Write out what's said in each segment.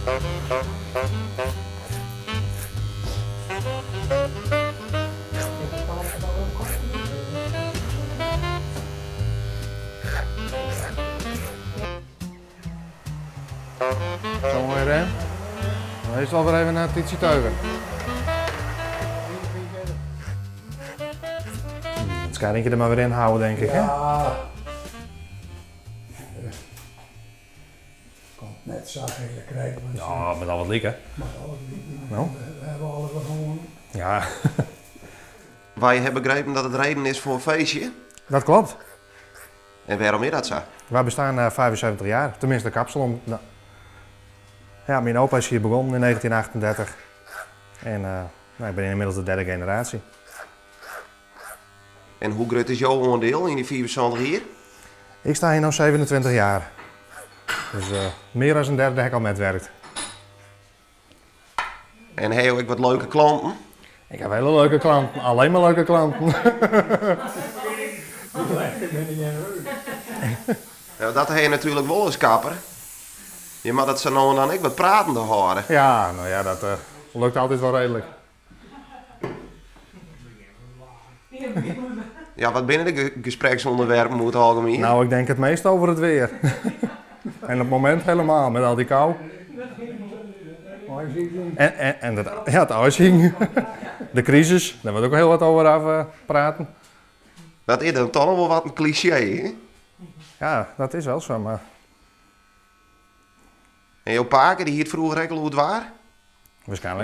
Zo'n mooie rem. Dan is het alweer even naar Tietje Teugen. Het kan je er maar weer in houden, denk ik. Hè? Ja. Komt net zacht in je krijgt. Ja, met al wat lieken. Maar alles lieken. Nou. We hebben alles wat honger. Ja. Wij hebben begrepen dat het reden is voor een feestje. Dat klopt. En waarom is dat zo? Wij bestaan 75 jaar, tenminste de kapsalon. Nou. Ja, mijn opa is hier begonnen in 1938. En ik ben inmiddels de derde generatie. En hoe groot is jouw aandeel in die 75 jaar? Ik sta hier nu 27 jaar. Dus meer dan een derde heb ik al metwerkt. En heb je ook wat leuke klanten? Ik heb hele leuke klanten, alleen maar leuke klanten. Ja, dat heb je natuurlijk wel eens, kapper. Je mag dat ze nou en dan ik wat pratende houden. Ja, nou ja, dat lukt altijd wel redelijk. Ja, wat binnen de gespreksonderwerpen moet algemeen? Nou, ik denk het meest over het weer. En op het moment helemaal, met al die kou. En dat, ja, het ijsing. De crisis, daar wordt ook heel wat over af praten. Dat is dan toch nog wel wat een cliché, hè? Ja, dat is wel zo, maar... En jouw paken, die hier vroeger ook al hoe het waar?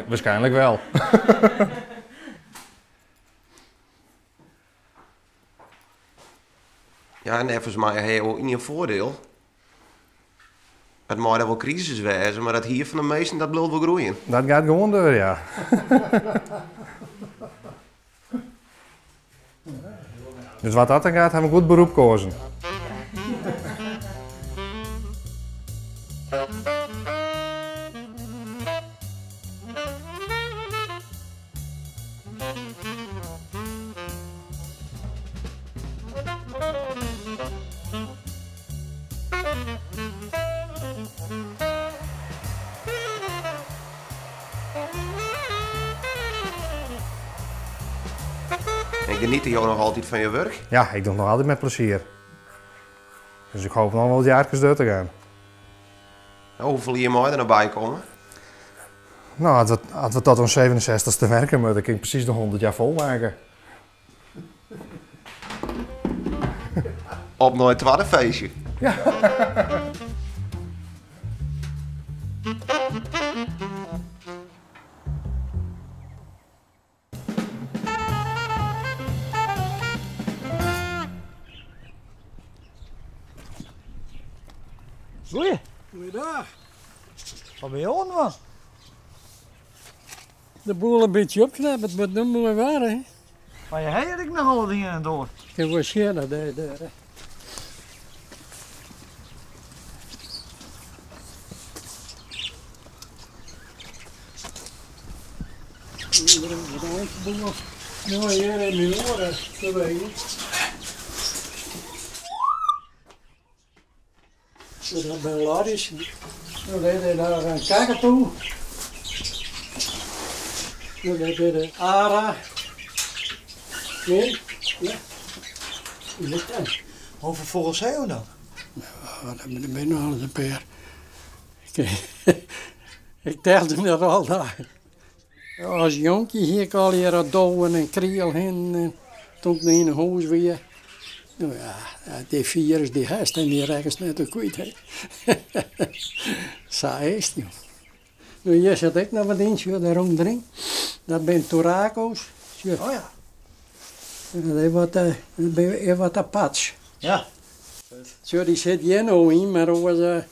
Waarschijnlijk wel. Ja, en volgens mij heb je ook niet een voordeel. Het mag dat wel crisis wezen, maar dat hier van de meesten, dat blijft wel groeien. Dat gaat gewoon door, ja. Dus wat dat dan gaat, hebben we een goed beroep gekozen. En geniet je nog altijd van je werk? Ja, ik doe het nog altijd met plezier. Dus ik hoop nog wel wat jaartjes door te gaan. Nou, hoeveel hier mooi er nog bij komen? Nou, als we tot ons 67ste werken moeten, dan kan ik precies de 100 jaar volmaken. Op naar het tweede feestje. Ja. Goeie. Goeiedag. Wat ben je aan, man? De boel een beetje opknappen, het moet nu mooi waar, hè? Maar je hebt ik nog alle dingen door. Ik wil zien dat daar, daar, hè. Nou, hier in mijn oren te wegen. Dat ben lorries. Dan deed hij daar een kakatoe. Dan deed hij de ara. Nee, ja. Die ligt dan. Hoeveel vogels zijn er dan? Nou, dat ben ik nog eens een paar. Ik telde dat al daar. Als jonkje hier ik al hier aan doven en kriel heen. En toen ik in de huis weer. Nou ja, die virus die heeft en die rechts net ook kwijt, hè. Zo is het, joh. Nu, hier zit ik nog wat in, zo, daar rondring. Dat zijn toraco's. Zo. Oh ja. En dat is wat apart. Ja. Zo, die zit hier nou in, maar als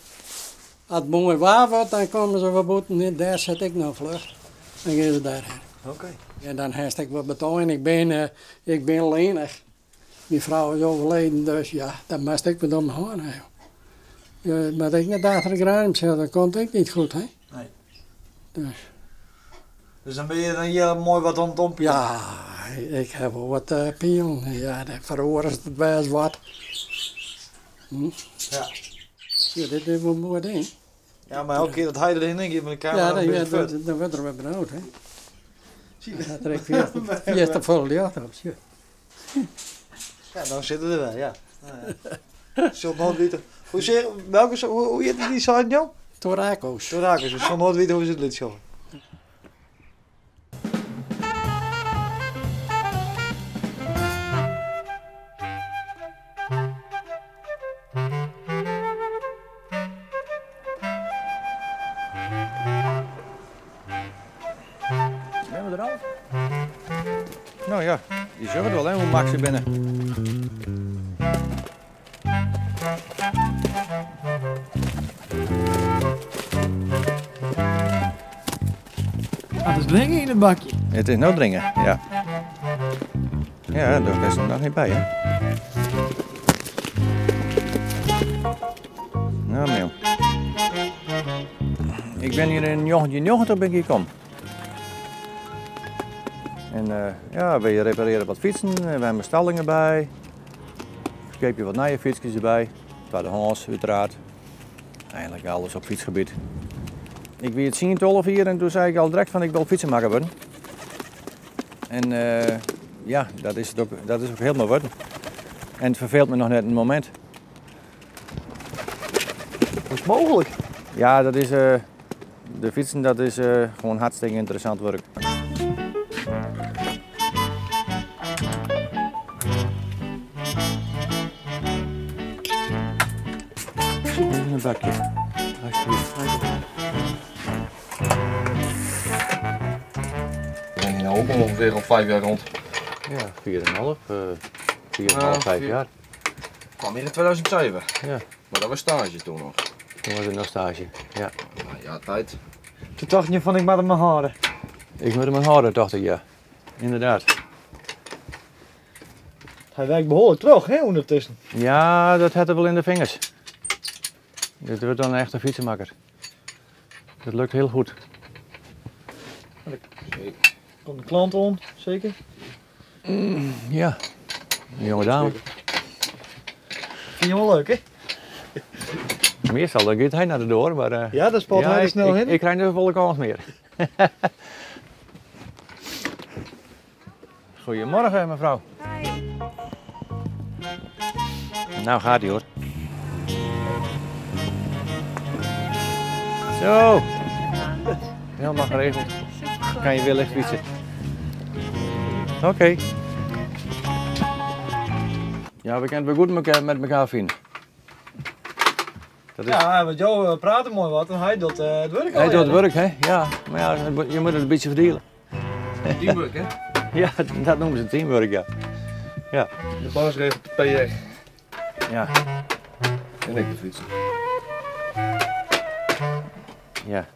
het mooi waar wordt, dan komen ze wat buiten. En daar zit ik nog vlug. Dan gaan ze daarheen. Oké. En dan heb ik wat betaald en ik ben lenig. Mijn vrouw is overleden, dus ja, dan moest ik met hem gaan, hè. Ja, maar ik net achter de graan zit, dat komt ik niet goed, hè. Nee. Dus. Dus dan ben je dan hier mooi wat aan het ompien? Ja, ik heb wel wat pion. Ja, dan verhoren ze het best wat. Ja. Ja, dit is wel een mooi ding. Ja, mar elke kear dat hy derhinne giet mei de kamera, Ja, dan dan, bin ik ja, fuort. dan, dan wurdt er wer benaud, hè. Dat er ek fierste folle ljocht op, sjoch. Ja, dan sitte er wer, ja. Nou ja. Sil noait witte. Hoe seach, welke, hoe, hoe hjit dy site no? Toraco's. Toraco's, we sil noait witte hoe se it lit sjogge. Binne we der al? No ja, je sjogge it wol hè, hoe mak se binne. Het is dringen in het bakje. It is no dringen, ja. Ja, dêr kinst der noch net by, hè. No, meeuw. Ik bin hjir yn 1990 bin ik hjir kommen. En ja, we reparearje wat fytsen, we hawwe stallingen by. Ferkeapje wat nije fytskes derby, tweedehands uiteraard. Eigenlijk alles op fytsgebiet. Ik wie 10, 12 jier en doe sei ik al direkt fan ik wol fytsemakker wurde. En ja, dat is it ook, dat is ook hielendal wurden. En it ferfeelt my noch net in momint. Hoe is it mooglik? Ja, dat is, de fytsen dat is gewoan hartstikke ynteressant wurk. Even in bakje. Alsjeblieft. Ik ren hier nou ook ongeveer al 5 jaar rond. Ja, 4,5, 4,5, Ja, 5 vier. jaar. Ik kwam hier in 2007. Ja. Maar dat was stage toen nog. Toen was het nog stage, ja. Nou ja, tijd. Toen dacht je van ik moet hem maar houden. Ik moet hem maar houden, dacht ik, ja. Inderdaad. Hij werkt behoorlijk terug, hè, ondertussen. Ja, dat had er wel in de vingers. Dit wordt dan een echte fietsenmaker. Dat lukt heel goed. Komt een klant om, zeker? Ja, een jonge dame. Vind je wel leuk, hè? Meestal dan gaat hij naar de deur, maar Ja, dan spalt ja, hij er snel in. Ik krijg niet volle kans meer. Goedemorgen, mevrouw. Hi. Nou gaat ie hoor. Zo. Helemaal geregeld. Kan je weer licht fietsen. Oké. Ja, we kunnen het weer goed met elkaar vinden. Dat is... Ja, want jou praat mooi wat en hij doet het werk al. Hij doet het werk, hè? Ja, maar ja, je moet het een beetje verdelen. Teamwork, hè? Ja, dat noemen ze teamwork, ja. Ja. De baas regelt de PR. Ja. En ik de fietsen. Ja.